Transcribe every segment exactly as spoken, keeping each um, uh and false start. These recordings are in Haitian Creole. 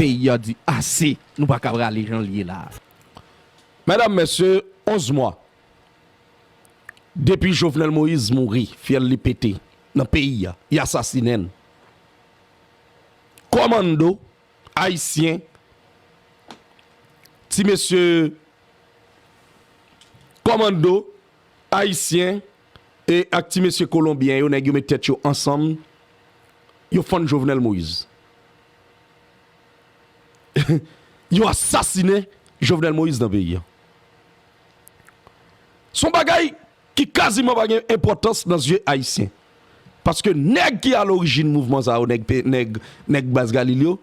peyi a di ase, nou pa ka prale jan l ye la a. Medam, mesye, onz mwa depi Jovenel Moïse mouri, fyèl li pete nan peyi a, y asasinen l. Kòmando ayisyen, ti mesye kòmando ayisyen e ak ti mesye kolonbyen yo, nèg yo met tèt yo ansanm, yo fann Jovenel Moïse. Yo asasinen Jovenel Moïse nan peyi a. Se yon bagay ki kaziman pa gen enpòtans nan zye ayisyen. Paske nèg ki alorijin mouvman sa yo, nèg, pe- nèg, nèg baz Galil yo,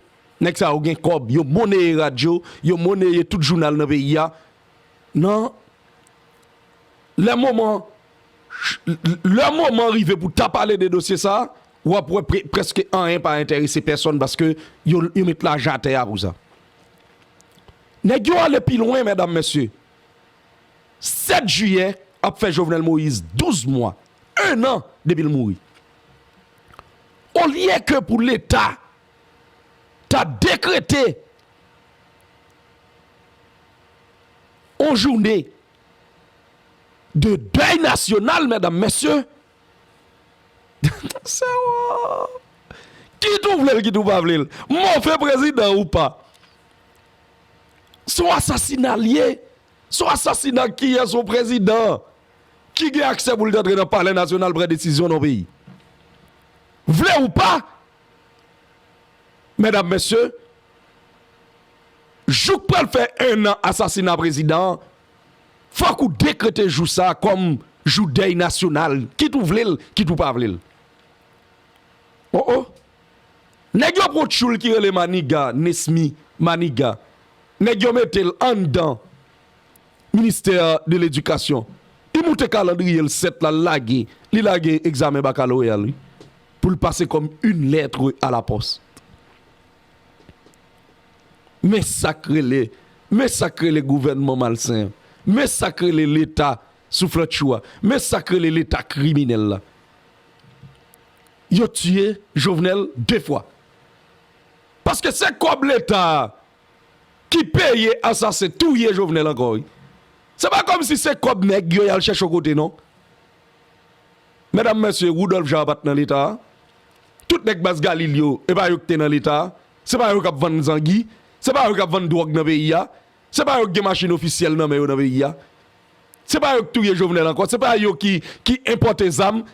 nèg sa yo gen kòb, yo moneye radyo, yo moneye tout jounal nan peyi a. Nan lè moman, lè moman rive pou ta pale de dosye sa, w ap wè pre- prèske anyen pa enterese pèsonn paske yo, yo met lajan atè a pou sa. Nèg yo ale pi lwen, medam, mesye. Sèt jiyè ap fè Jovenel Moïse douz mwa, en an depi l mouri. Olye ke pou Leta ta dekrete yon jounen de dèy nasyonal, medam, mesye, se ou. Kit ou vle l, kit ou pa vle l. Move prezidan ou pa. Se yon asasina l ye. Se yon asasina kiyès, yon prezidan ki gen aksè pou l t antre nan palè nasyonal pran desizyon nan yon peyi. Vle ou pa, medam, mesye, jou k pral fè en an asasina prezidan an, fòk ou dekrete jou sa a kòm jou dèy nasyonal, kit ou vle l, kit ou pa vle l. Oh, oh. Nèg yo pran tchoul ki rele Maniga, Nesmy Maniga. Nèg yo mete l anndan ministè de ledikasyon. Li moute kalandriye l sèt la, l lage. Li lage egzamen bakaloreya l, wi. Pou l pase kòm une lettre à la poste. Men sa k rele, men sa k rele gouvènman malsen an. Men sa k rele Leta souflantchou a. Men sa k rele Leta kriminèl la. Yo tiye Jovenel de fwa. Paske se kòb Leta a ki peye asasen touye Jovenel ankò, wi. Se pa kòmsi se kòb nèg yo y al chèche yon kote, non. Medam, mesye, Rudolphe Jean pa t nan Leta a. Tout nèg baz Galil yo, e pa yo ki te nan Leta a. Se pa yo k ap vann zangi. Se pa yo k ap vann dwòg nan peyi a. Se pa yo k gen machin ofisyèl nan men yo nan peyi a. Se pa yo k touye Jovenel ankò. Se pa yo ki, ki enpòte zam.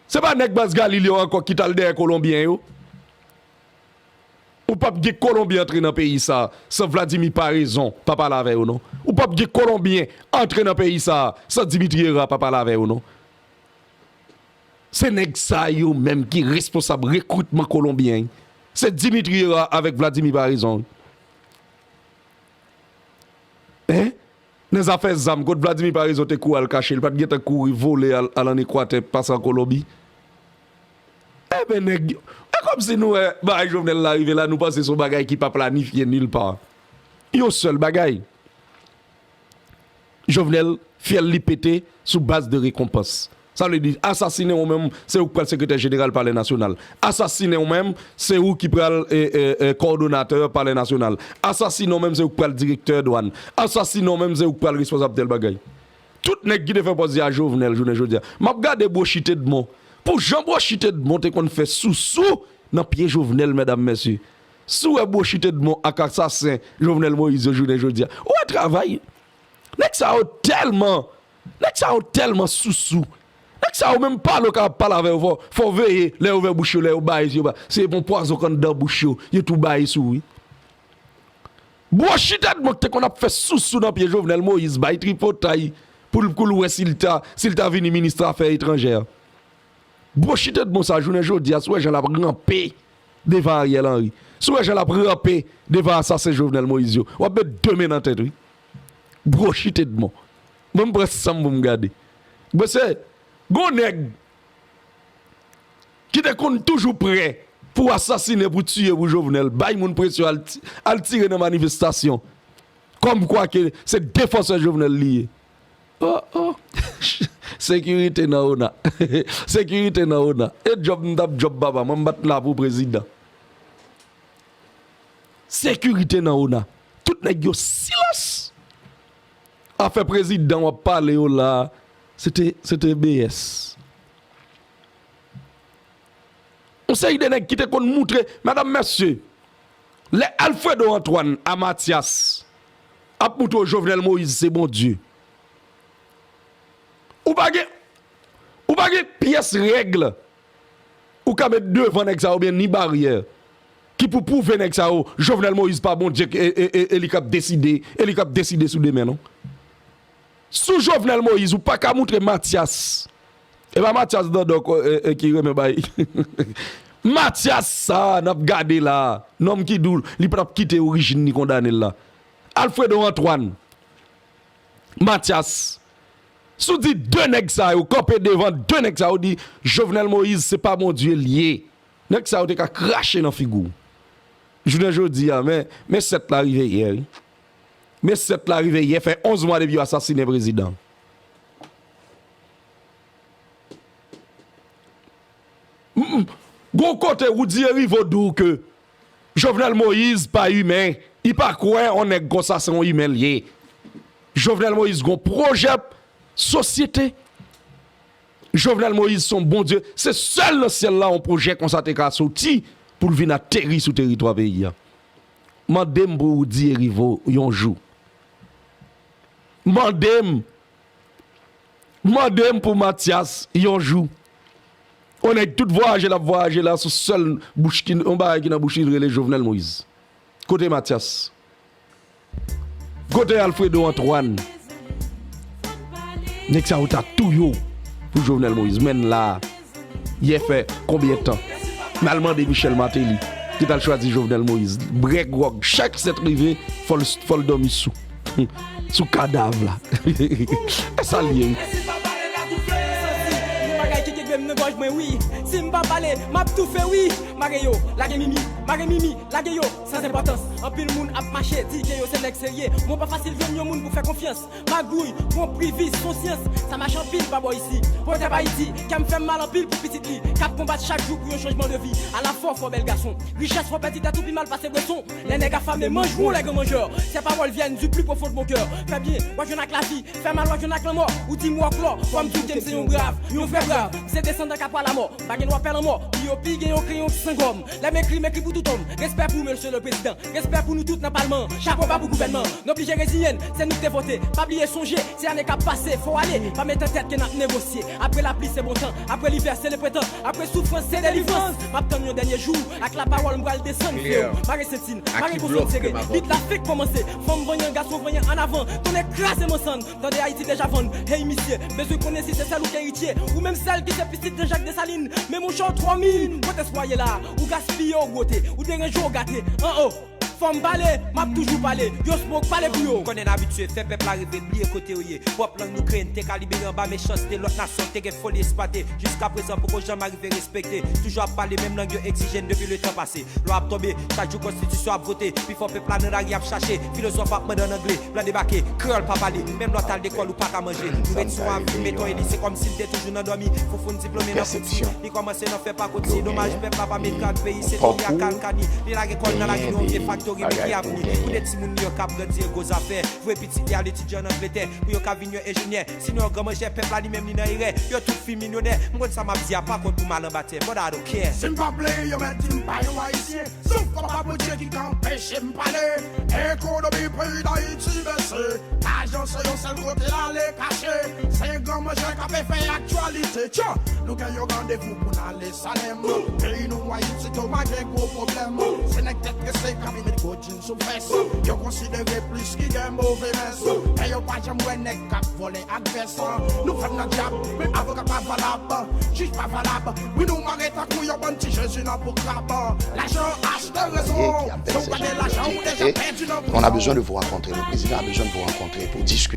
Se pa nèg baz Galil yo ankò ki t al dèyè Kolonbyen yo. Ou p ap gen Kolonbyen antre nan peyi sa a san Vladimir Paraison pa pale avè yo, non. Ou p ap gen Kolonbyen antre nan peyi sa a san Dimitri Hérard pa pale avè yo, non. Se nèg sa yo menm ki responsab rekritman Kolonbyen. Se Dimitri Hérard avèk Vladimir Paraison. Hein? Nan zafè zam, kot Vladimir Paraison te kouri al kache, li pa t gentan kouri vole al, al ann Ekwatè, pase an Kolonbi? Enben, nèg yo, e kòmsi nou wè bagay Jovenel la rive la, nou panse se yon bagay ki pa planifye nilpa. Yon sèl bagay. Jovenel, fyèl li pete sou baz de rekonpans. Sa vle di, asasinen ou menm, se ou k pral sekretè jeneral Palè Nasyonal. Asasinen ou menm, se ou ki pral, e, e, e, kowòdonatè Palè Nasyonal. Asasinen ou menm, se ou k pral direktè dwàn. Asasinen ou menm, se ou k pral responsab tèl bagay. Tout nèg ki te fè pòz a Jovenel jounen jodi a. M ap gade Brochit Edmond. Pou jan Brochit Edmond te konn fè sousou nan pye Jovenel, medam, mesye. Si w wè Brochit Edmond ak asasen Jovenel Moïse yo jounen jodi a, ou wè travay. Nèg sa yo tèlman, nèg sa yo tèlman sousou. Nèg sa yo menm pale, w ka ap pale avè yo, fò, fò w veye lè yo ouvè bouch yo, lè yo baye yo, ba, se yon pwazon k anndan bouch yo, yo tou baye sou, wi. Brochit Edmond k te konn ap fè sousou nan pye Jovenel Moïse, bay tripotay pou l, pou l wè si l ta, si l ta vini minis afè etranjè. Brochit Edmond sa, jounen jodi a, si w wè jan l ap ranpe devan Ariel Henry, si w wè jan l ap ranpe devan asasen Jovenel Moïse yo, w ap met de men nan tèt, wi. Brochit Edmond. Mwen, m pran san m pou m gade. Mwen se, gon nèg ki te konn toujou prè pou asasinen, pou tiye pou Jovenel, bay moun presyon, al ti-, al tire nan manifestasyon. Kòmkwa ke se defansè Jovenel li ye. Oh, oh. Sekirite nan ona. Sekirite nan ona. E djòb m t ap djòb papa, mwen m pa t la pou prezidan. Sekirite nan ona. Tout nèg yo silans. Afè prezidan w ap pale yo la, se te, se te B S. Yon seri de nèg ki te konn moutre, medam, mesye, lè Alfredo Antoine a Mathias ap moutre w Jovenel Moïse se Bondye. Ou pa gen, ou pa gen pyès règ ou ka met devan nèg sa yo oubyen ni baryè ki pou pwouve nèg sa yo Jovenel Moïse pa Bondye e, e, e, e li k ap deside, e li k ap deside sou demen non. Sou Jovenel Moïse, ou pa ka moutre Mathias. E pa Mathias Dandò ko- e, e, ki renmen bay. Mathias sa n ap gade la, nonm ki di w li pa t ap kite orijin li kondane l la. Alfredo Antoine, Mathias, si w di de nèg sa yo, kanpe devan de nèg sa yo, di Jovenel Moïse se pa Bondye l ye. Nèg sa yo te ka krache nan figi w. Jounen jodi a, men, men sèt la rive yè, wi. Men sèt la rive yè, fè onz mwa depi yo asasinen prezidan. M- m- Gon kote Roudy Hériveaux di w ke Jovenel Moïse pa imen, li pa kwè yon nèg konsa se yon imen l ye. Jovenel Moïse gon pwojè sosyete. Jovenel Moïse se yon Bondye, se sèl nan syèl la yon pwojè konsa te ka soti pou l vin ateri sou teritwa peyi a. Mande m pou Roudy Hériveaux yon jou. Mande m. Mande m pou Mathias yon jou. On nèg tout vwayaje l ap vwayaje la sou sèl bouch ki, yon bagay ki nan bouch li rele Jovenel Moïse. Kote Mathias? Kote Alfredo Antoine? Nèg sa yo ta touye w pou Jovenel Moïse. Men la, yè fè konbyen tan? M al mande Michel Martelly ki t al chwazi Jovenel Moïse. Brè gwòg, chak sèt rive, fò l, fò l dòmi sou, sou kadav la. E sa l ye, wi. Yon bagay ki kenbe m nan gòj mwen, wi. Si m pa pale, m ap toufe, wi. Mare yo, lage mimi, mare mimi, lage yo, san enpòtans. Anpil moun ap mache, di ke yo se nèg serye. Mwen pa fasil jwenn yon moun pou fè konfyans. Magouy, konprivi, son syans. Sa mache anpil pa bò isi. Pwovèb Ayiti, kè m fè m mal anpil pou pitit li. K ap konbat chak jou pou yon chanjman de vi. Ala fò, fò bèl gason. Richès fò pèdi tèt ou pi mal pase bweson. Lè nèg afame, manj won, lè gran manjè. Ces paroles viennent du plus profond de mon cœur. Fè byen, w a jwenn ak lavi. Fè mal, w a jwenn ak lanmò. Ou di m wòklò, fò m di w ke m se yon brav, yon vrè brav. M se desandan k ap pral lamò. M pa gen dwa pè lanmò. P O P gen yon kreyon k san gòm. Lè m ekri, m ekri pou tout òm. Respè pou mesye le prezidan. Respè pou nou tout nan palman an. Chapo ba pou gouvènman an. Nou oblije reziyen n, se nou k te vote. Pa bliye sonje, se ane k ap pase, fò w ale. Pa met an tèt ke n ap negosye. Apre lapli, se bon tan. Apre livè, se lepretan. Apre soufrans, se delivrans. M ap tann yon dènye jou. Ak lapawòl, m pral desann, freo. Mare senti n, mare konson sere. Bit la fenk kòmanse. Fanm vanyan, gason vanyan, ann avan. Tonnè kraze mansann. Tande Ayiti deja vann. Hey misye, bezwen konnen si se sèl ou k eritye. Ou menm sèl ki se pitit Jean Jacques Dessalines. Men monchè, w twò min. Kot espwa ye la? Ou gaspiye, w wote. Ou deranje, w gate. An o. Fò m pale, m ap toujou pale. Yo smoke, pale pou yo. Konnen abitye, fè pèp la reve, bliye kote yo ye. Pwòp lang nou kreye, n te ka libere anba mechanste lòt nasyon k te gen foli esplwate. Jiskaprezan, poko janm arive respekte. Toujou ap pale menm lang yo egzije n depi letan pase. Lwa ap tonbe, chak jou konstitisyon ap vote. Pifò pèp la nan lari ap chache. Filozòf ap mande ann angle. Blan debake, kreyòl pa pale. Menm lè w t al lekòl, ou pa ka manje. Nou ret sou yon avi, meton e li, se kòmsi n te toujou nan dòmi. Foufoun diplome nan fouti. Li kòmanse nan fè pakoti. Domaj, pèp la pa met gad peyi, se Tony ak Kalkani. Li lage kò l nan lari, nou yon vye faktori, men ki avni? Pou de timoun li yo k ap grandi e gwo zafè. Voye pitit li al etidye ann Angletè. Pou yo ka vin yon enjenyè. Sinon yon gran manjè, pèp la li menm li nan erè. Yo tout fin milyonè. M konn sa m ap di a pa kont pou m al anba tè. But I don't care. Si m pa pleye, yo mèt di m pa yon Ayisyen. Sof papa Bondye ki ka anpeche m pale. Ekonomi peyi Dayiti bese. Lajan se yon sèl kote l ale kache. Se gran manjè k ape fè aktyalite. Tcha! Nou gen yon randevou pou n ale Salèm. Peyi nou Ayiti, Toma gen gwo pwoblèm. Se nèg tèt trese k ap met gwo djin sou fès. Yo konsidere plis ki gen move mès. Men yo pa janm wè nèg k ap vòlè ak vès. Nou fèm nan dyab, men avoka pa valab. Jij pa valab. Wi, nou mare tankou yon bann ti Jezi nan pou krab. Lajan achte rezon. Si w pa gen lajan, ou deja pèdi nan prizon. On a besoin de vous rencontrer. Le président a besoin de vous rencontrer pour discuter.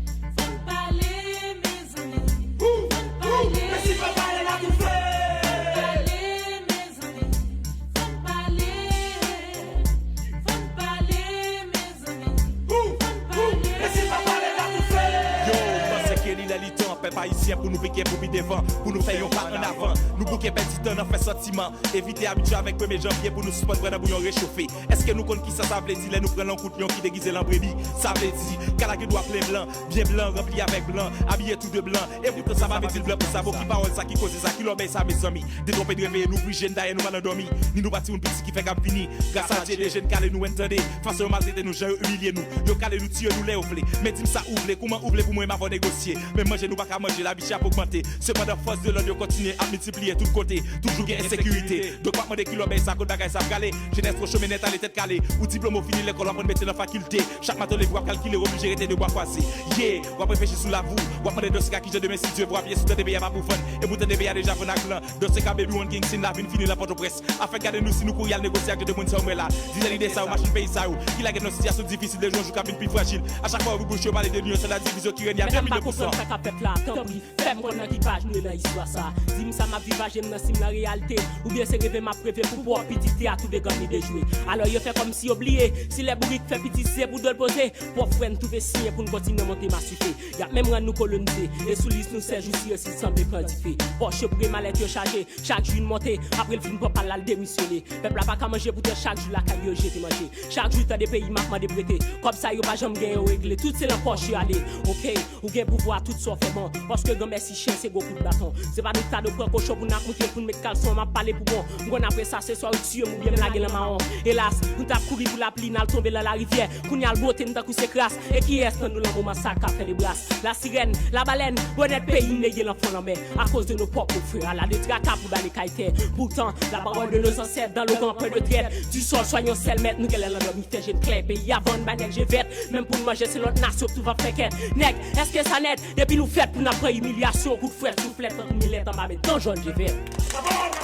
Yo, m panse ke li lè li tan, pèp ayisyen. Ayisyen pou nou pike pou pi devan, pou nou fè yon pa an avan. Nou bouke pèdi tan nan fè santiman. Evite abitye avèk premye janvye pou nou sispann pran nan bouyon rechofe. Èske nou konn kisa sa vle di lè nou pran lan kout lyon ki degize lan brebi? Sa vle di ka lage dwa plen blan, byen blan, ranpli avèk blan, abiye tou de blan. E poutan sa pa vle di l blan pou sa. Bon, ki pawòl sa, ki koze sa, ki lòbèy sa, mezanmi? Detwonpe n reveye, nou pi jèn dayè, nou pa nan dòmi. Ni nou pa timoun piti ki fèk ap vini. Gras a Dye, de jèn kale nou, wè n tande. Fason yo maltrete nou, jan yo imilye nou. Yo kale nou, tiye nou lè yo vle. Men di m sa ou vle, kouman ou vle pou mwen m avè w negosye? Menm manje nou pa ka manje, lavi chè ap ogmante. Sepandan, fòs de lòd yo kontinye ap miltipliye tout kote. Toujou gen ensekirite. Donk, w ap mande ki lòbèy sa, kot bagay sa ap prale? Jenès pran chome nèt ale tèt kale. Ou diplome, ou fini lekòl, w aprann mete nan fakilte. Chak maten w leve, w ap kalkile, w oblije rete de bwa kwaze. Yeah, w ap reflechi sou lavi w. W ap mande dans ka ki jan demen, si Dye vle, w ap ye si w tande peyi a pa pou vann. E pou tande peyi a deja vann ak lan. Dans ka, Baby One King Sin, lavi n fini lan Pòtoprens. Afè gade nou si nou kouri al negosye ak jan de moun sa yo mwen la. Dizè lide sa yo, machin peyi sa yo. Ki lage n nan sitiyasyon difisil de jou an jou k ap vin pi frajil. A chak fwa yo ouvri bouch yo pale de lyon, sèl la divizyon ki renye a de mil de pousan. Mesye, m pa konprann sa k ap fèt la. Tanpri, fè m konn nan ki paj nou ye nan istwa sa. Di m sa m ap viv aje m nan, si m nan reyalite. Oubyen se reve m ap reve pou pwòp pitit li a twouve grann li dejwe. Alò yo fè kòmsi yo bliye, si lè bourik fè pitit se pou do l poze, pwòp frè n twouve siyen pou n kontinye monte masife. Y ap menm rann nou kolonize, e sou lis nou sèz jou si yo si sanble pran dife. Pòch yo boure, malèt yo chaje, chak jou n monte, apre l fin pran pa l al demisyone. Pèp la pa ka manje poutan chak jou lakay yo jete manje. Chak jou tande peyi m ap mande prete. Kòb sa yo pa janm gen yo regle, tout se lan pòch yo ale. Oke, ou gen pouvwa, tout sa w fè bon. Paske granmèsi chen se gwo kout baton. Se pa nou k ta dwe pran kochon pou n ap moute, pou n met kalson, m ap pale pou bon. M konn apre sa se swa yo tiye m oubyen m lage lan mawon. Elas, nou t ap kouri pou lapli, n al tonbe lan larivyè. Kounye a l bwote n tankou se kras. E kiyès nan nou lan moman sa k ap fè de bras? Lasirèn, labalèn, bonnèt peyi n lege lan fon lanmè. Akoz de nos propres frères, ala de traka pou bale kay tè. Pourtant, la parole de nos ancêtres dans le grand peuple de traite. Du sol, soyons seuls maîtres, nou genlè lan dòmi fè je n klè. Peyi a vann bay nèg je vèt, menm pou n manje se lòt nasyon k tou va fè kèt. Nèg, èske sa nèt? Depi nou fèt pou n ap pran imilyasyon, kout frèt, souflèt, tankou milèt anba men dan jòn je vèt.